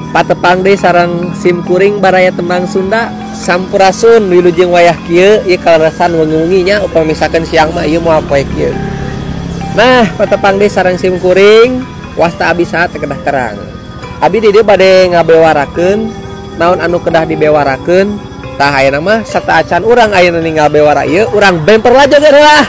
Patepang deui sareng sim kuring baraya tembang Sunda sampurasun wilujeng wayah kieu ieu kaleresan wengi-wengi nya upami misalkan siang mah ieu moal poe kieu. Nah, patepang deui sareng sim kuring wasta abi saat kedah terang. Abi di dieu bade ngabewarakeun naon anu kedah dibewarakeun. Tah ayeuna mah sateuacan urang ayeuna ninggal bewara ieu urang bemper lah joget heula.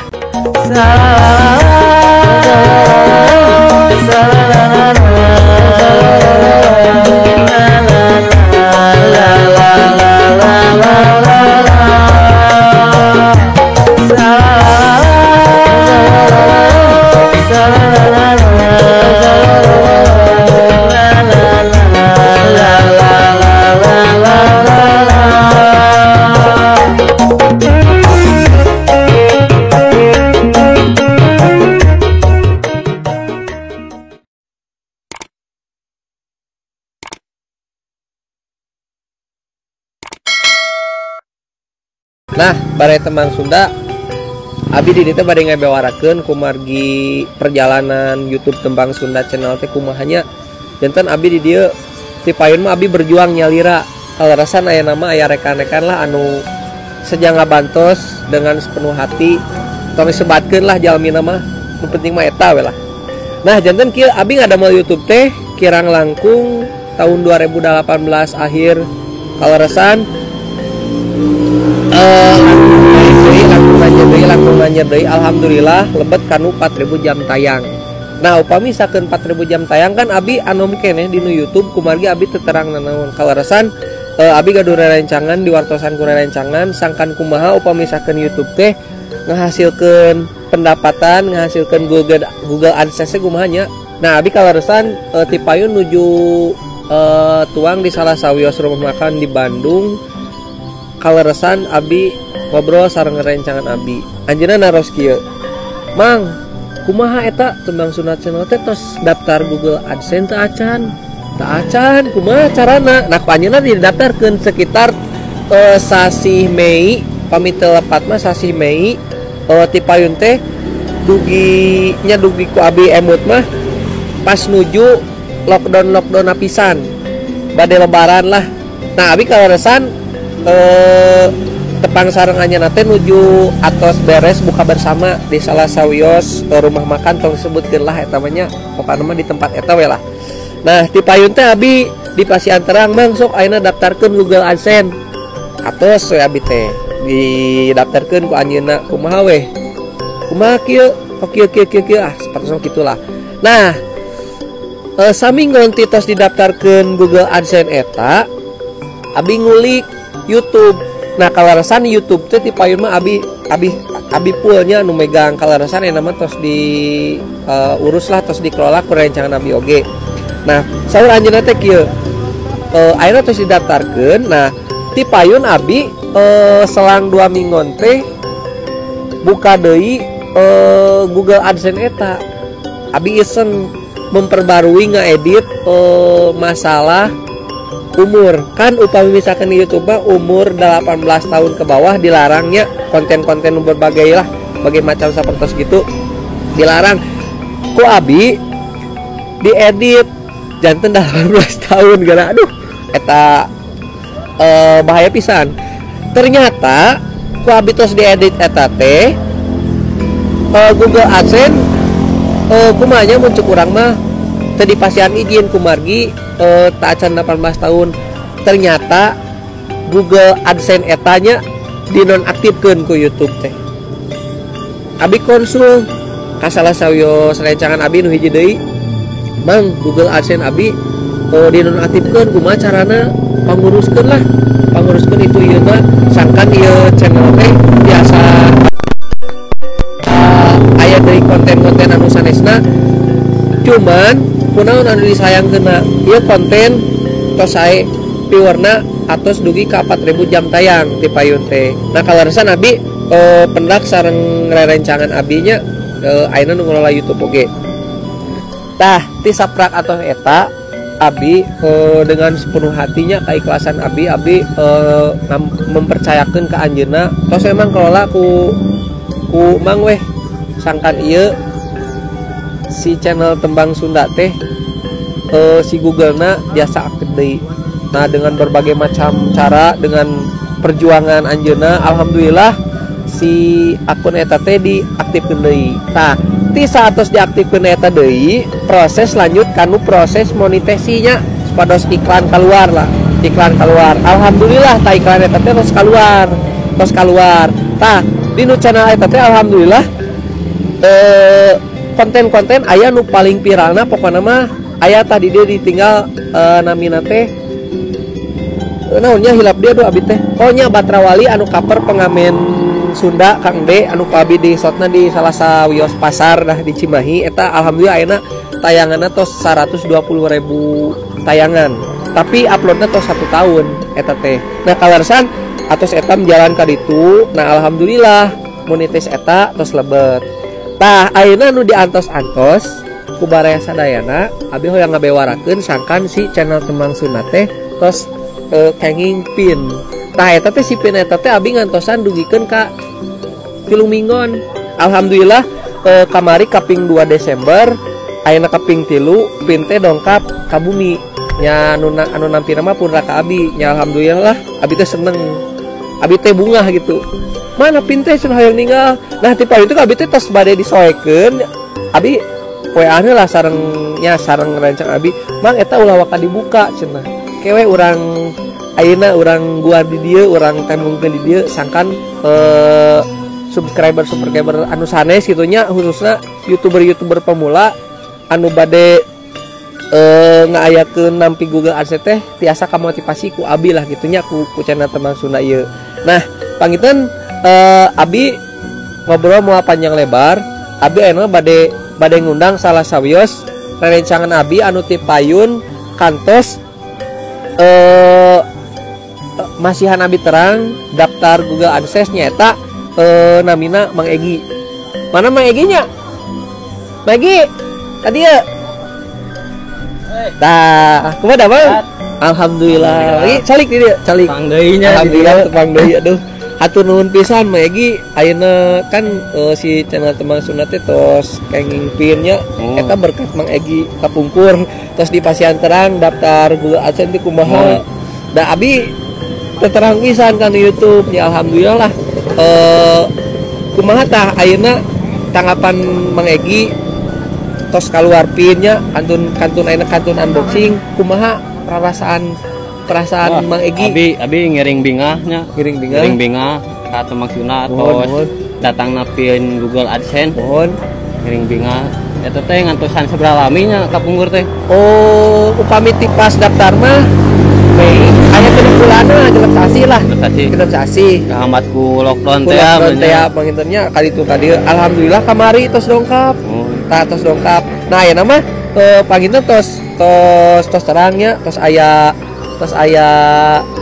Nah, baraya tembang Sunda abi di dieu teh bade ngabewarakeun kumargi perjalanan YouTube Tembang Sunda channel teh kumaha nya. Janten abi di dieu ti payun mah abi berjuang nyalira. Kaleresan aya nama aya rekan-rekan lah anu sejang ngabantos dengan sepenuh hati tong disebatkeun lah jalmina mah. Nu penting mah eta we lah. Nah, janten kieu abi ngadamel YouTube teh kirang langkung tahun 2018 akhir. Kaleresan langkung nanjer deui alhamdulillah lebet kanu 4000 jam tayang. Nah, upami sakeun 4000 jam tayang kan abi anom keneh dinu YouTube kumargi abi teu terang nanaon. Kaleresan abi gaduh rerencangan diwartosan ku rerencangan sangkan kumaha upami sakeun YouTube teh ngahasilkeun pendapatan, ngahasilkeun Google AdSense kumaha nya. Nah, abi kaleresan ti payun nuju tuang di salah sawios rumah makan di Bandung. Kaleresan abi ngobrol sareng rerencangan abi. Anjeunna naros kieu. Mang, kumaha eta Tembang Sunda channel teh tos daftar Google AdSense teu acan? Teu acan, kumaha carana? Nah, ku anjeunna didaftarkeun sekitar sasih Mei, pami teu lepat mah sasih Mei, ti payun teh dugi nya dugi ku abi emut mah pas nuju lockdown-lockdown pisan. Bade lebaran lah. Nah, abi kaleresan tepang sareng anjeunna teh nuju atos beres buka bersama di salah sawios rumah makan tong disebutkeun lah eta mah nya, pokona mah di tempat eta we lah. Nah, ti payun teh abi di pasian terang mang sok ayeuna daftarkeun Google AdSense. Atos we abi teh didaftarkeun ku anjeunna kumaha we? Kumaha kieu? Oh kieu kieu kieu kieu ah sapertos kitulah. Nah, saminggon ti tos didaftarkeun Google AdSense eta abi ngulik YouTube. Nah, kaleresan YouTube teh ti payun mah abi poolnya nu megang kaleresan eta mah tos di urus lah tos dikelola ku rencangan abi oge. Nah, saur anjeunna teh kieu. Ayeuna tos didaftarkeun. Nah, ti payun abi selang 2 minggon teh buka deui Google AdSense eta. Abi iseng memperbarui ngaedit masalah umur. Kan upami misalkan di YouTube mah umur 18 tahun ke bawah dilarangnya konten-konten berbagai lah, bagai macam sapertos gitu dilarang. Ku abi diedit janten 18 tahun gara aduh eta bahaya pisan. Ternyata ku abi tos diedit eta teh Google AdSense kumaha nya mun cek urang mah teu dipasihan izin kumargi tak acan 18 tahun. Ternyata Google AdSense etanya dinonaktifkeun ku YouTube teh. Abi konsul ka salah sawios rencangan abi nu hiji deui, Mang Google AdSense abi dinonaktifkeun kumaha carana panguruskeun lah. Panguruskeun itu ieu mah sangkan ieu channel teh biasa aya deui konten-konten anu sanesna. Cuman kunaon anu disayangkeunna ieu konten tos sae piwarna atos dugi ka 4000 jam tayang ti payun teh. Nah, kaleresan abi pendak sareng rerencangan abinya ayeuna nu ngelola YouTube oge. Tah ti saprak atos eta abi dengan sepenuh hatinya keikhlasan abi mempercayakeun ka anjeunna tos emang kelola ku mang weh sangkan ieu si channel Tembang Sunda teh si Google-na biasa aktif deui. Nah, dengan berbagai macam cara, dengan perjuangan anjeunna, alhamdulillah si akun eta teh diaktifkeun deui. Tah, ti saatos diaktifkeun eta deui, proses lanjut kanu proses monetisasinya supados iklan keluar lah. Iklan keluar. Alhamdulillah tah iklan eta teh tos keluar. Tos keluar. Tah, di nu channel eta teh alhamdulillah konten-konten aya nu paling viralna, pokokna mah aya tadi dia ditinggal namina teh naonnya, hilap dia, aduh, abi teh. Oh nya, Batra Wali anu cover pengamen Sunda Kang D anu ku abi di shotna di salah sawios pasar dah di Cimahi eta. Alhamdulillah ayeuna tayanganna tos 120.000 tayangan, tapi uploadnya tos 1 tahun eta teh. Nah, kalersan atos eta jalan ka ditu. Nah, alhamdulillah monetis eta tos lebet. Tah, ayeuna nu diantos-antos ku baraya sadayana, abi hoyang ngabewarakeun sangkan si channel Tembang Sunda teh tos kenging pin. Tah, eta teh si pin eta teh abi ngantosan dugikeun ka 3 minggon. Alhamdulillah kamari kaping 2 Desember, ayeuna kaping 3, pin teh dongkap ka bumi nya. Anu anu nampi mah pun raka abi nya. Alhamdulillah lah, abi teh seneng, abi teh bungah gitu, mana pin teh cenah, hoyong ninggal. Nah, tipe itu abi teh tos bade disoekeun, abi WA lah sareng nya sareng rencang abi, "Mang, eta ulah waka dibuka," cenah, "kewe urang ayeuna urang guar di dieu, urang tembongkeun di dieu sangkan subscriber subscriber anu sanes gitu nya, khususnya youtuber-youtuber pemula anu bade ngaayakeun nampi Google AdSense teh tiasa kamotivasi ku abi lah gitu nya, ku channel Tembang Sunda ieu." Nah, panginten abi ngobrol moal panjang lebar. Abi ayeuna bade bade ngundang salah sawios rerencangan abi anu ti payun kantos masihan abi terang daftar Google AdSense, nyaeta namina Mang Egi. Mana Mang Egi nya? Mang Egi tadi ya. Tah, kumaha damang? Alhamdulillah. Egi calik di dieu, calik. Tepang deui nya. Alhamdulillah tepang deui. Aduh. Hatur nuhun pisan Mang Egi. Ayeuna kan si channel Tembang Sunda teh tos kenging pinnya. Oh. Eta berkat Mang Egi kapungkur tos di pasihan terang daftar Google AdSense teh kumaha. Oh. Da abi terang pisan kan di YouTube ya, alhamdulillah lah. Kumaha tah ayeuna tanggapan Mang Egi tos keluar pinnya, kantun kantun ayeuna kantun unboxing, kumaha perasaan perasaan Wah, Mang Egi? Abi abi ngiring bingahnya. Ngiring bingah. Ngiring bingah ka Tembang Sunda Mohon, tos mohon. Datang pin Google AdSense. Mohon. Ngiring bingah. Eta teh ngantosan sabaraha laminya kapungkur teh? Oh, upami ti pas daftar mah Mei, aya 6 bulanan, 6 sasih lah. 6 sasih. 6 sasih. Kahambat ku lockdown Ku teh ya, lockdown teh bener. Ya, panginten nya kali itu kali. Alhamdulillah kamari tos dongkap. Oh. Tah, tos dongkap. Nah, ya nama panginten tos tos tos terangnya tos aya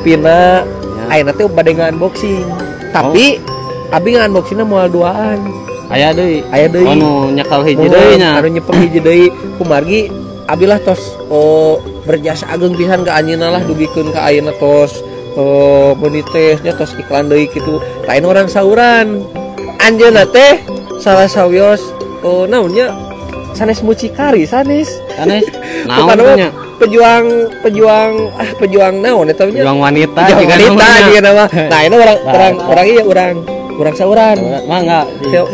pina. Ya. Ayeuna teh bade unboxing. Tapi abi nge-unboxingna moal duaan. Aya deui. Aya deui. Oh, nu nyekel hiji Mohon, deui nya. anu nyepeng hiji deui kumargi abi lah tos, oh, berjasa ageng pisan ka anjeunna lah dugikeun ka ayeuna tos, oh, monetesnya tos iklan deui kitu. Lain orang sauran. Anjeunna teh salah sawios, oh, naonnya, sanes mucikari sanes. Sanes. Naon Bukan teh apa, nya? Pejuang pejuang ah pejuang naon eta nya? Pejuang wanita Pejuang juga wanita namanya. juga nama. Nah, ini orang Nah, orang nah. orang iya, orang orang sauran. Mangga. Teu,